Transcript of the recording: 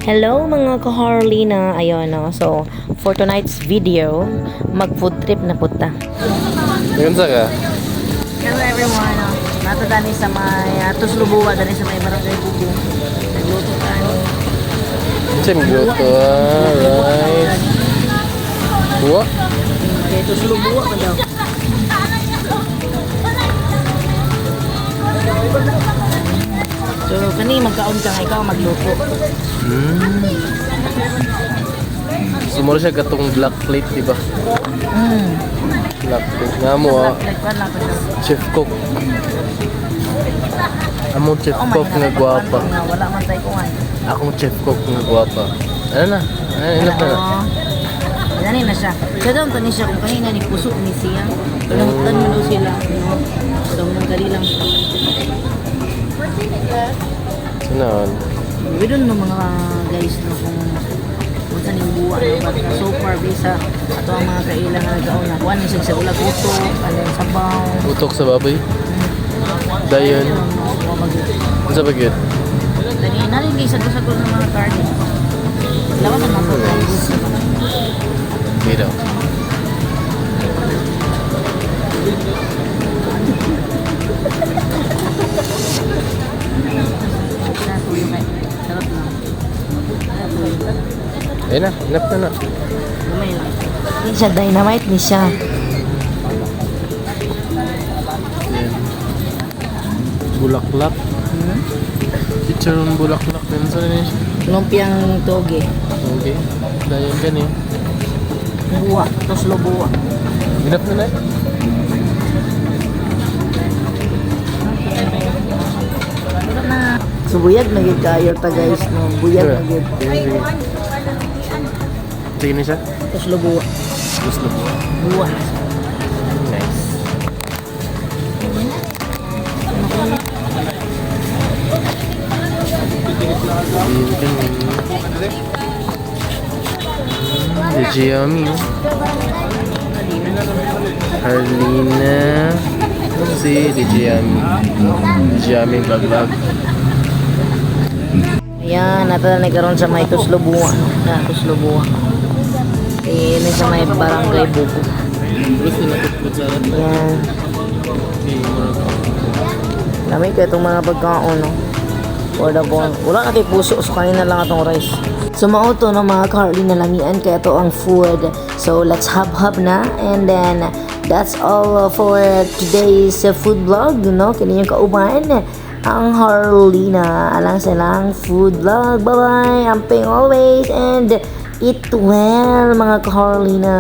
Hello, mga ka-Harlina. Ayun, no. So, for tonight's video, mag food trip na punta. Ngayon sa ka? Hello, everyone. Nato dani sa may Tuslob Buwa, dani sa may Barangay Bugo. Nagluto tayo. Kasi magluto ah, rice. Buwa? Okay, Tuslob Buwa pa daw. So, kani magkaon ka nga ikaw ang magluto. Sumuro siya katong black plate, di ba? Black plate. Nga mo ah, Like, kwan lang ko siya. Chef cook. Among chef Oh my cook nga God, gwapa. nga wala man tayo kuan. Akong chef cook nga gwapa. Ano na? Ano enough na? Oo. Dani na siya. Siya daw ni siya kung kanina ni puso ni siya. Pinuntan mo daw sila. No? So, mga lang. Sino? We don't know, mga guys, no, kung saan yung buwa. No? But so far, bisa ato ang mga kailangan nga nagkaon na. Kuan ni siya sa ulag utok, ano yung sabaw. Utok sa baboy? Dayon. Ano sa bagyot? Dani, narinig sa sagol ng mga karne. Lawan na mga guys. Okay daw. Na, tuyo kay. Sarap lang. Ayun na, enough na na. Gamay lang. Ni siya dynamite ni siya. Ayan. Bulaklak. Chicharon bulaklak. Yan sa na siya. Lumpiang toge. Okay. Dayon gani. Buwa, Tuslob Buwa. Enough na na. Wala na. So buyag na gyud kayo ta, guys, no. Buyag na gyud. Sige, sige. Sige na siya. Tuslob Buwa. Gusto mo. Buwa. Nice. Ayun kami. Yummy, oh. Harlina. Ano si DJ Yummy? DJ Yummy vlog vlog. Ayan, nato na nagkaroon sa may Tuslob Buwa, no. Na Tuslob Buwa. Eh, ni sa may Barangay Bugo. Gusto na kutsara. Ayan. Okay, murag. Dami kay itong mga pagkaon, no. For the bone. Wala na kay puso, so kanina lang atong rice. So mao to, no, mga ka-Harley, nalamian kay ato ang food. So let's hub hub na and then that's all for today's food vlog, no. Kini yung kauban ang Harlina alang silang food vlog. Bye-bye. Amping always and eat well, mga ka-Harlina.